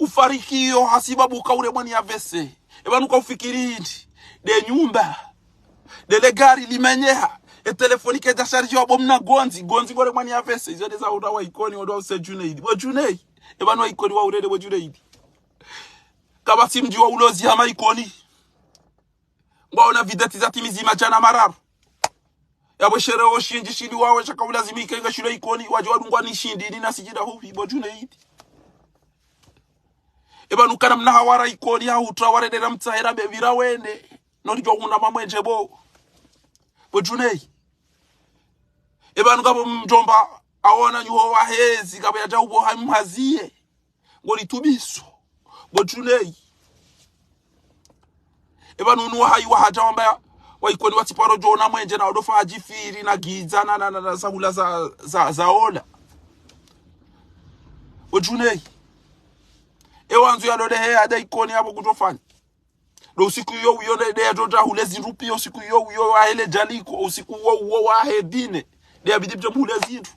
Ufariki iyo hasibabu uka uremwa ni A V C. Eba nuka ufikiri hindri? Nde nyumba, nde le gari limenyeha, e telefoni kedja sharjiwa, bo mna gondzi, gondzi ngoremwa ni A V C. Izo nde za ura wa Ikoni, ura use Junaid. Bo Junaid. Eba nu wa Ikoni wa urende bo Junaid. Kapvatsi mdji wa ulozi hama Ikoni. Ngwaona videti za timizi madjana mararu. Yapvo shere wo shindji shili wawe shaka ulazimike nga shilo Ikoni, wadje wadungwa ni shindri, ni na sijida hufi, bo Junaid. Eba nuka na mna hawara Ikoni, ha hutra warendera mtsahera bebira wende. Nori djo hunda mamwendje bo. Bo Junaid. Eba nuka bo mdjomba, aona nyuho wa hezi, kapvo yadja ubo ha mhaziye. Ngoli tubiso. Bo Junaid. Eba nunu wa hayi wa hadja wamba ya, wa Ikoni wa tsiparo djo ona mwendje na odofa hadjifiri na gidza na, na, na, na sahula za, za, za ola. Bo Junaid. Ewa nzu ya lode he ya da Ikoni yapvo kudjofanya. Ndo usiku iyo uyo nde, nde ya djo dja hule zindru piya, usiku iyo uyo wa hele djaliko, usiku uwo uwo wa he dine. Nde ya bidi pvya mhule zindru.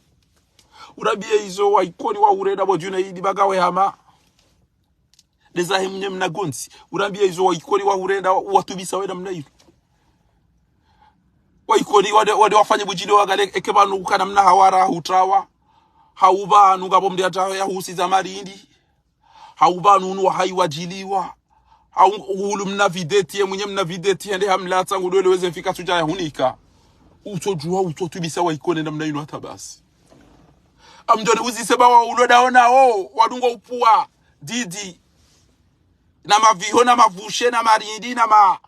Urambiye izo wa Ikoni wa urenda bo Junaid bagawe hama. Nde za he mnye mna gondzi. Urambiye izo wa Ikoni wa urenda wa, wa tubisa wena mna inu. Wa Ikoni wade, wade wafanye budjide wagale eke pvanu kuka na mna hawara hutrawa. Hau pvanu ngapvo mdru yata ya husiza marindi. Hau pvanu unu wa hayi wadjiliwa. Hau uhulu mna videti, ye mwenye mna videti, hende hamlatsa ngudwele weze mfika tsudja ya hunika. Utsodjuwa, utsotubisa wa Ikoni na mna inu hata basi. Amdjoni uzise ba wa ulo daona o, wadungo upvua, didi. Na maviho, na mavushe, na marindi, na ma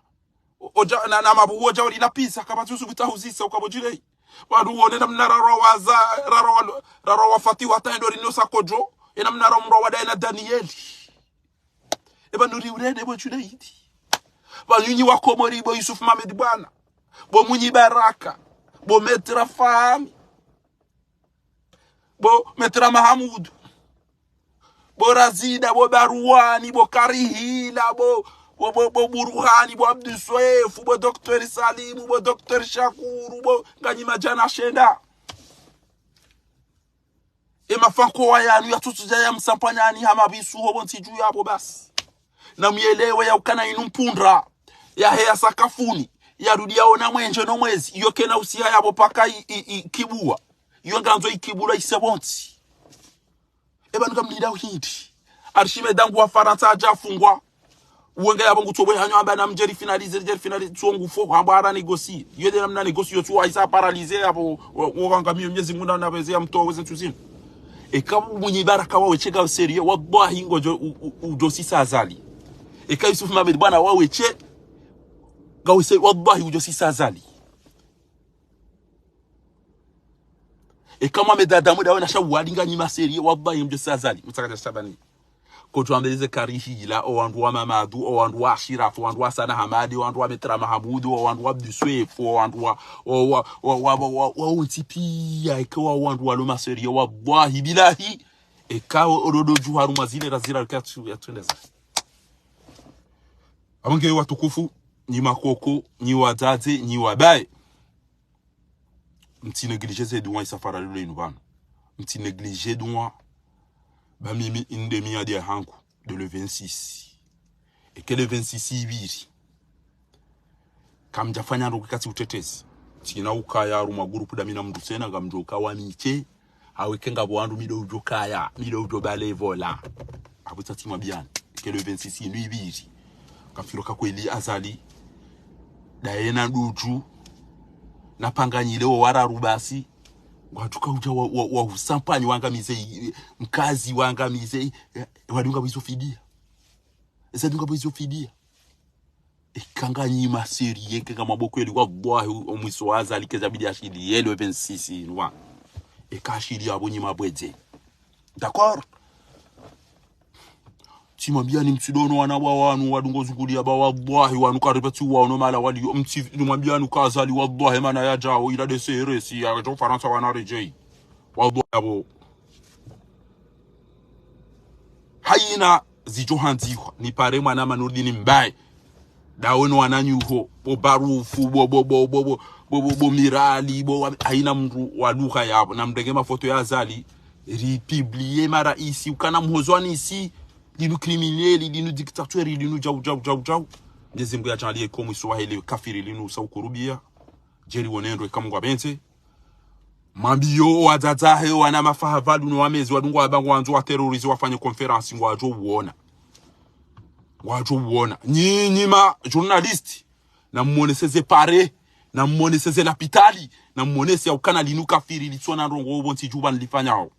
Odja, na, na mabuhu odja wali na pisa, kapvatsi usubutu huzisa, uka bo Junaid. Wandru wone na mna rarwa wa za, rarwa wa, rarwa wa Fatiwa hata endo rino sa kodjo, ena mna rarwa mrwa wa daye na Danieli. Eba nuri urende bo Junaid. Ba nyunyi wa Komori bo Yusuf Mohamed Bwana. Bo Mwinyi Baraka. Bo Maître Fahmi. Bo Maître Mahamudu, bo Razida, bo Baruani, bo Karihila, bo, bo, bo, bo Buruhani, bo Abdu Swefu, bo Docteur Salimu, bo Docteur Shakuru, bo nganyi madjana shenda. E mafanko wa yanu ya tutu dja ya msampanyani hama bisu ho bo ntsi dju yapvo basi. Na muyelewe ya ukana inu mpundra, ya heya sakafuni, ya rudi ya ona mwendje no mwezi, iyo kena usiha yapvo paka i, i, i, kibuwa. Iyo ngandzo ikibula ise pvontsi. Eba nuka mlida uhindi. Arshime dangu wa Farantsa adja afungwa. Uwenge yapvo ngutso bwe hanyo amba na mdjeri finalize, djeri finalize, tso ngufo, hamba ara négocie. Iyo nde na mna négocie, iyo tso wa isa paralysé yapvo, wo, wo wanga miyo Mnyezi Mungu na, na beze ya mto weze ntsu zinu. Eka Mwinyi Baraka wawe tsi ka sérieux, wallahi ngodjo, u, u, udjo sisa Azali. Eka Yusuf Mohamed Bwana wawe tsi ka sérieux, wallahi udjo sisa Azali. Eka Mohamed Adamu dawe na Shawali nganyi ma sérieux, wallahi mdjo sisa Azali. Mutsaka dja Shabani. Kodjo ambeleze Karihila, o wandru wa Mamadu, o wandru wa Ashirafu, o wandru wa Sana Hamadi, o wandru wa Maître Mahamudu, o wandru wa Abdu Swefu, o wandru wa, o wa, wa, wa, wa, wa, wa wontsi piya, eka wa wandru walo ma sérieux, wallahi billahi. Eka o, o dodo dju harumwa zile razira rika tsu ya tsendeza. Abonge watukufu, nyi makoko, nyi wadzadze, nyi wabaye. Mtsi négligé ze dua isafara lilo inu pvanu. Mtsi négligé dua. Ba mimi inde miyadi ya hangu de le vingt-six. Eke le vingt-six ipviri. Kamdja fanya ndo kikatsi utetezi. Tsina ukaya harumwa groupe da mi na mndru tsena ngamdjo uka wa mitse. Haweke ngapvo wandru mi ndo udjo kaya, mi ndo udjo bale vola. Apvo tsatsi mwambiani, eke le vingt-six inu ipviri. Kamfikiri ka kweli Azali, daye na Dudu, na Panganyile wo wararu basi. Ngwadjuka udja wa, wa, wa usampanyi wangamize i, mkazi wangamize i, e, wadunga bwizo fidia. Eza dunga bwizo fidia. Eka nganyi ma sérieux, eka ngamwambo kweli, wallahi, o mwiso wa Azali keza bidi ashili, ye le vingt-six inu. Eka ashili apvo nyi mabwedze. D'accord? Tsimwambiani mtsidono wana wa wanu, wadungo zunguliya ba wallahi, wanu karibu tsi waono mala waliyo, mtsi, nimwambiani uka Azali, wallahi, mana yadjao, ila de C R S, yadjo Farantsa wana redjei. Wallahi apvo. Hayina zidjo handzihwa, nipare mwana Manurdini Mbaye. Dawe no wananyaho, bo Barufu, bo, bo, bo Mirali, bo wa, hayina mndru wa lugha yapvo. Na mrenge mafoto ya Azali, ripublie maraisi, ukana mhozo wa nisi, linu criminel, linu dictateur, linu djau, djau, djau, djau. Mnyezi Mngu yadjaanliye ko mwiso wahe le kafiri linu usa ukurubia. Djeli wonendo eka Mngu apvendze. Mwambiyo wadzadze wahe wana mafahavalu no wamezi wadungu wamba ngwandzo wa terroriser wafanye conférence ngwadjo uona. Ngwadjo uona. Nyinyi ma journaliste, na mmonese ze pare, na mmonese ze lapitali, na mmonese ya ukana linu kafiri litsona ndrongo opvo ntsi djuba nilifanyao.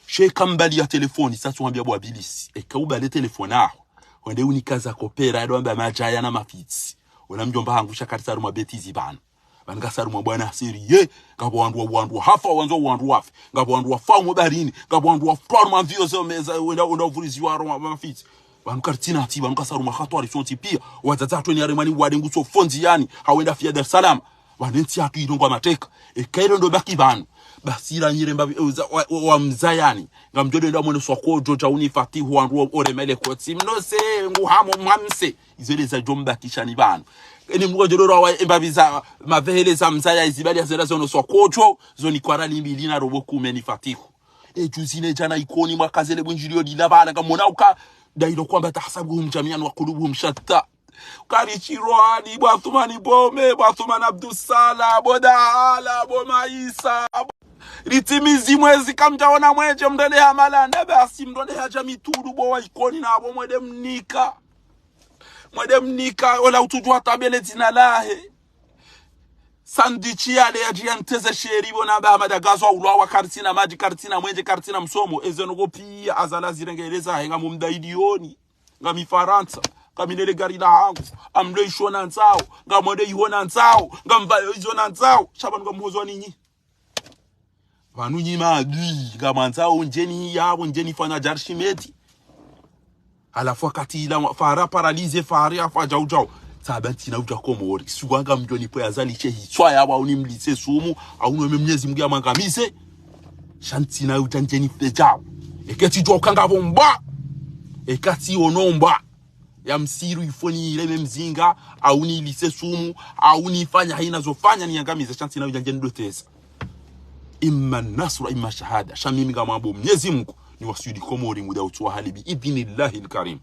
Sheka mbali ya telefoni, sa tsuhambia bwa bilisi. Eka ubale telefoni aho. Wende unikaza kopera, yado amba madjaya na mafitsi. Ola mdjomba hangu sha karitsaru mwa bêtise pvanu. Pvanu ngasarumwa bwana sérieux, ngapvo wandru wa, wandru wahafa, wandzo wandru wafe. Ngapvo wandru wafa umwe baharini, ngapvo wandru wafa harumwa mvio ze meza, wenda, wenda uvuriziwa harumwa mafitsi. Pvanu karitsina tsi, pvanu ngasarumwa hatwari sontsi pia. Wadzadze watru ni harumwa ni wade ngutso fondzi yani, hawenda fia Dar es Salaam. Pvanu entsi yatru ilongwa mateka. Eka ilo ndo baki pvanu. Basi ila nyire mbapvi, eh, uza, wa, wa, wa mzayani. Ngamdjo ndo enda mwene swakodjo, djauni fatihu, wandru wa, oremele kotsi. Mnose, nguhamo, mwamse. Izo ele zadjo mbakishani pvanu. Eni mngu djo ndo rawa, embapvi za, mavehele za mzaya, izibali ya zera zono swakodjo, zoni kwara limbili na robo kume ni fatihu. E juzi ne djana Ikoni mwakazele bundjilio lila pvala, ngamona uka, dailo kwamba tahsabuhum jamian wa qulubuhum shatta. Karishirwani, bo Athumani Bome, bo Athumani Abdusala, bo Daala, bo Maisa, bo-, ritimizi mwezi kamdjaona mwenje mndrende ha malanda, basi mndrende ha dja mitulu, bo wa Ikoni na bo mwede mnika. Mwede mnika, ola utsudjuwa tabele dzina lahe. Sandwich yale yadjiya nteze sheri, bo na ba madagazo aulwa wa karitsina madji, karitsina mwenje, karitsina msomo, eze noko pia azala zirengeleza he ngamumdaidioni. Ngami Farantsa, ngami nele gari la hangu, amlo isho na ndzao, ngamwende iho na ndzao, ngamvayo izo na ndzao, sha pvanu ngamhozwa ninyi. Pvanu nyi maadui, ngamwandzao ndjeni yapvo, ndjeni fanya dja Archimède. Halafu wakati ila mwa-, fara paralysé, fara yafa djau djau. Tsaba ntsina udja Komori. Suwa ngamdjo nipve Azali she hitswa yapvo, au nimlise sumu, au nombe Mnyezi Mngu yamwangamize. Sha ntsina udja ndjeni fe djau. Eka tsidjuwa uka ngapvo mbwa. Eka tsiono mbwa. Ya msiru ifoni ile me mzinga, au nilise sumu, au nifanya haina zofanya niangamize, sha ntsina udja ndjeni doteza. Imma nasru, imma shahada. Sha mimi ngamwambo Mnyezi Mngu, ni waswili Komori muda utsuwa hali bi idhnillahi lkarim.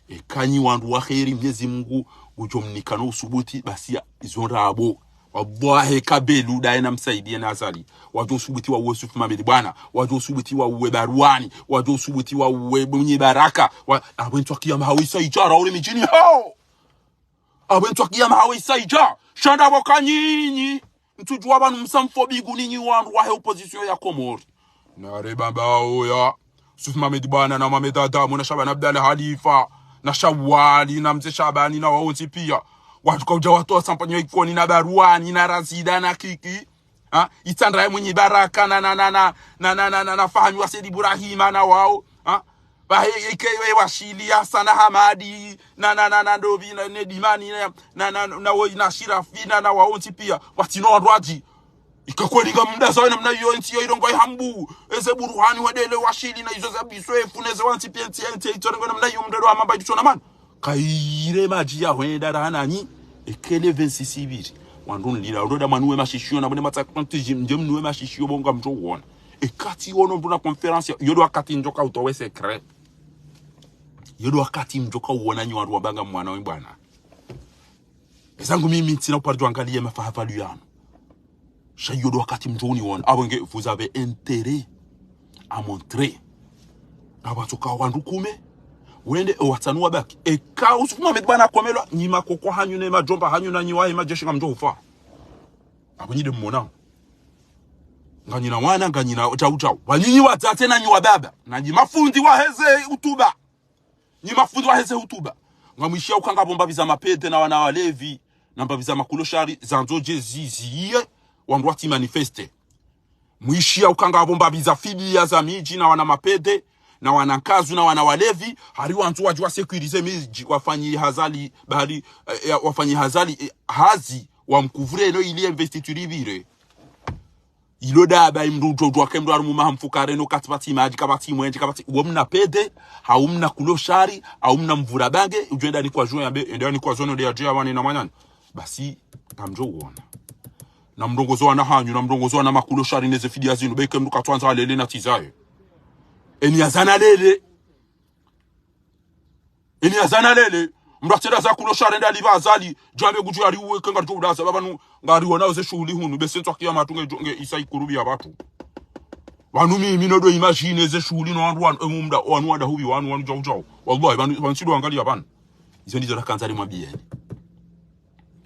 Eka nyi wandru wa kheri, Mnyezi Mngu ngudjo mnika no usubuti, basi ya, izo ndrabo. Wallahi, kabelu daye na msaidiye na Azali. Wadjo usubuti wauwe Yusuf Mohamed Bwana. Wadjo usubuti wauwe Barwani. Wadjo usubuti wauwe Mwinyi Baraka. Wa, apvo ntswa kiyama hawe isa idja, raure midjini hao. Apvo ntswa kiyama hawe isa idja. Sha ndrabo ka nyinyi. Ntsudjuwa pvanu msamfo bigu ninyi wandru wahe opposition ya Komori. Nare baba oya. Yusuf Mohamed Bwana na Mohamed Adamu na Shabani Abdallah Halifa na Shawali na Mze Shabani na wawontsi pia. Watsuka udja watowa sampanyo Ikoni na Barwani na Razida na Kiki. Ha? Itsandra ya Mwinyi Baraka na, na, na Fahami wa Said Ibrahima na wao. Ha? Pvahe ike we Washili Hassan Hamadi na, na, na, na Ndopvi na, ne Dimani na, na, na, na, wo, na Shirafi na, na wawontsi pia. Watsino wandru wadji. Ika kweli ngamdaza we namna iyo entsi iyo ilongwa ihambu. Eze Buruhani wedele Washili na izo za Biswefu, neze wantsi pia entsi, entsi, itso rengo namna iyo mndelo wa mamba itutsona mana. Kaire madji ya hwenda raha nanyi. Ekele vingt-six ibiri. Wandru nlila, uroda mwanuwe mashishiyo, na mwende matsa kwanti jim, nje mnuwe mashishiyo, bo ngamdjo uona. Eka tsiono mndru na conférence, iyo ndo wakati ndjoka utowe secret. Iyo ndo wakati ndjoka uona nyi wandru wamba ngamwana we bwana. Ezangu mimi ntsina upvandre djo angaliye mafahavalu yanu. Sha iyo ndo wakati mdjo uniona. Apvo nge, vous avez intérêt à montrer. Apvo ntsoka wandru kume. Wende, e watsanu wabaki. Eka Yusuf Mohamed Bwana akomelwa, nyi makoko hanyu ne madjomba hanyu na nyi wahe madjeshi ngamdjo ufa. Apvo nyi nde mmonao. Nganyina wana, nganyina djau djau. Wanyinyi wadzadze na nyi wababa. Na nyi mafundi waheze hutuba. Nyi mafundi waheze hutuba. Ngamwishiya uka ngapvo mbapvi za mapede na wana walevi, na mbapvi za makuloshari, zandzo dje ziziye, wandru watsi manifeste. Mwishiya uka ngapvo mbapvi za fidiya za midji na wana mapede, na wana nkazu, na wana walevi, hari wandzo wadji wa sécuriser midji, wafanyi hazali, bahari, eh, eh, wafanyi hazali, eh, hazi, wamkuvure no ili investiture ipvire. Ilo daba imndru udjo udjo wake mndru harumwa maha mfukare no kati pvatsi madji, kapvatsi mwenje, kapvatsi, uwo mna pede, hau mna kuloshari, hau mna mvura bange, udjo enda nikwa juo yambe, enda nikwa zono de ya djia wani na mwanani. Basi, ngamdjo uona. Na mrongozo wana hanyu, na mrongozo wana makuloshari neze fidiya zinu, beke mndru katswandza alele na tizaye. Eni yazana lele. Ini Azali nalele. Mndru atsenda za kulo sha rende alipva Azali. Djambe kutsu yariuwe ke ngaridjo udaza. Pvanu ngariwonao ze shuhuli hunu. Bese ntswa kiyama tu nge, nge isa ikurubi ya pvatsu. Pvanu mi, mi no do imagine ze shuhuli no wandru wanu, emu mda, wanu wada hubi, wanu, wanu djau djau. Wallahi, pvanu, pvanu tsido angalia pvanu. Izo ndizo nakandza nimwambiyeni.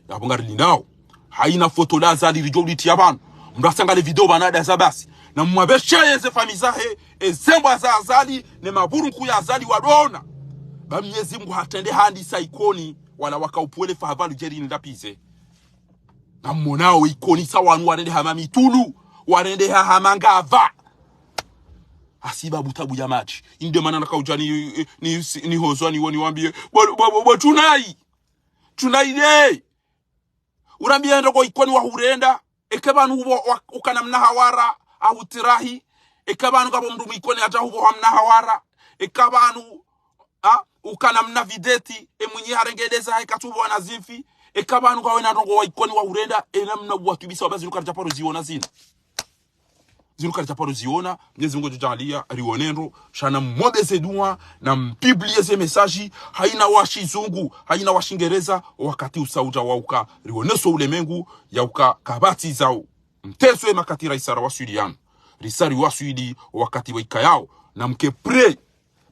Yapvo ngari linao. Haina foto la Azali ridjo ulitiya pvanu. Mndru asangale video pvanu adaza basi. Na mwabesheye ze fami zahe, ezembwa za Azali, ne maburunku ya Azali wadona. Ba Mnyezi Mngu hatrende handisa Ikoni, wala waka upvwele fahabalu djeri ni lapize. Na mwonao Ikoni sa wanu warende hama Mitulu, warende ha hama Ngava. Hasibabu tabu ya madji. Inde mana nakaudja ni, ni, ni hozwa ni woni wambiye. Bo, bo, bo, bo, tsunayi. Tsunayi le. Urambiye ndoko Ikoni wahurenda. Eka pvanu hubo wa, ukana mna hawara, ahutirahi. Eka pvanu kapvo mndru Mwikoni hata hubo wa mna hawara. Eka pvanu, ha, ukana mna videti, e mwinyi harenge deza, eka tsubo wana zimfi. Eka pvanu kawena ndoko wa Ikoni wahurenda, ena mna buwa tubisa wabazi lukari djaparo ziona zinu. Zinu karidja paro ziona, Mnyezi Mngu ngudjo djaaliya, riwone ndro, sha na mwombeze dua, na mpublie ze message, haina wa shizungu, haina wa shingereza, wakati usa udja wauka, riwoneso ulemengu, yauka kapvatsi zau. Mteswe makati raisa rawaswili yanu. Risa riwaswili wakati waikayao, na mke prêt,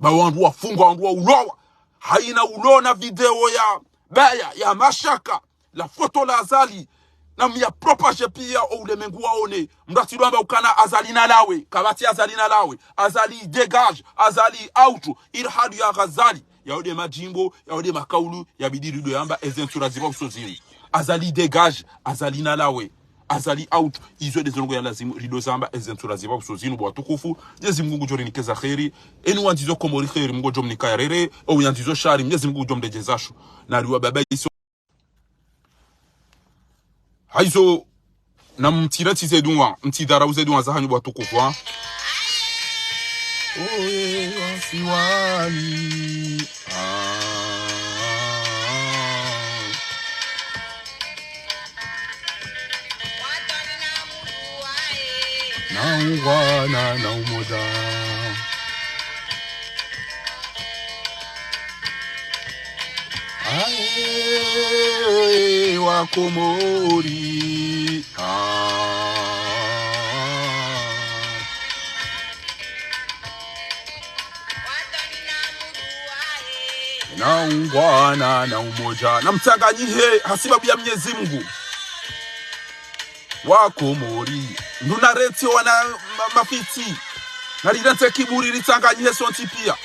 ba wandru wafungwa, wandru waulowa. Haina ulona video ya baya, ya mashaka, la foto la Azali, na mya propage piya o ulemengu waone. Mndru atsidwamba ukana Azali nalawe, kapvatsi Azali nalawe. Azali dégage, Azali out, irhadu ya Ghazali. Yao nde madjimbo, yao nde makaulu, yabidi rido yamba eze ntsura zipva usoni. Azali dégage, Azali nalawe. Azali out, izo nde zo ndrongo ya lazimu, rido zamba, eze ntsura zipva usoni, bo watukufu, Mnyezi Mngu ngudjo rinika za kheri, eni wandzizo Komori kheri, Mngu ngudjo mnika ya rere, o yandzizo shari, Mnyezi Mngu ngudjo mredjeza sho. Na riwa baba iso. Haizo, na mtsire tsi ze dua, mtsidharau ze dua zahanyu bo watukufu, ha. Oye, wasiwani. Ah. Na ungwana na umoja. Aye, wa Komori. Ah. Na ungwana na umoja. Na mtsanganyihe hasibabu ya Mnyezi Mngu. Wa Komori. Nduna reti wana ma-, mafiti. Na rirantse kiburi ritsanganyihe sontsi piya.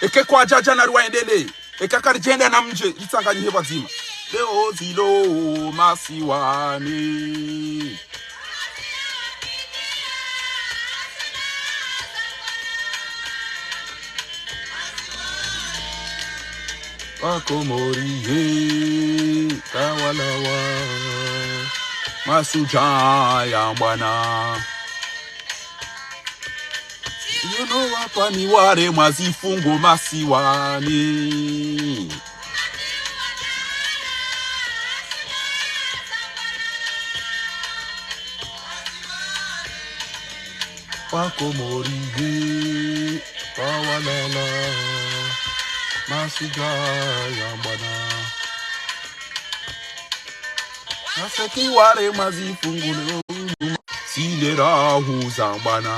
Eke kwadjadja na riwaendelee. Eka karidjenda na mdje, ritsanganyihe pvwadzima. Leo zilo masiwani. Wa Komori ye, kawalawa. Mashudjaa ya bwana. Yono wapvani waremwa zifungo masiwani. Wa Komori ye, kawalawa. Mashudjaa ya bwana. Naseki waremwa zifungo leo. Sile rahu za bwana.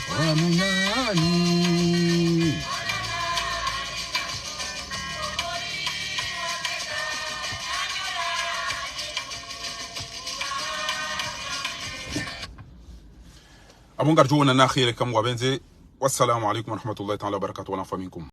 Wa minani. Abo ngaridjo wonana kheri eka Mngu yapvendze. Wassalamu alaikum warahmatullahi taala wabarakatuh. Wal afwa minkum.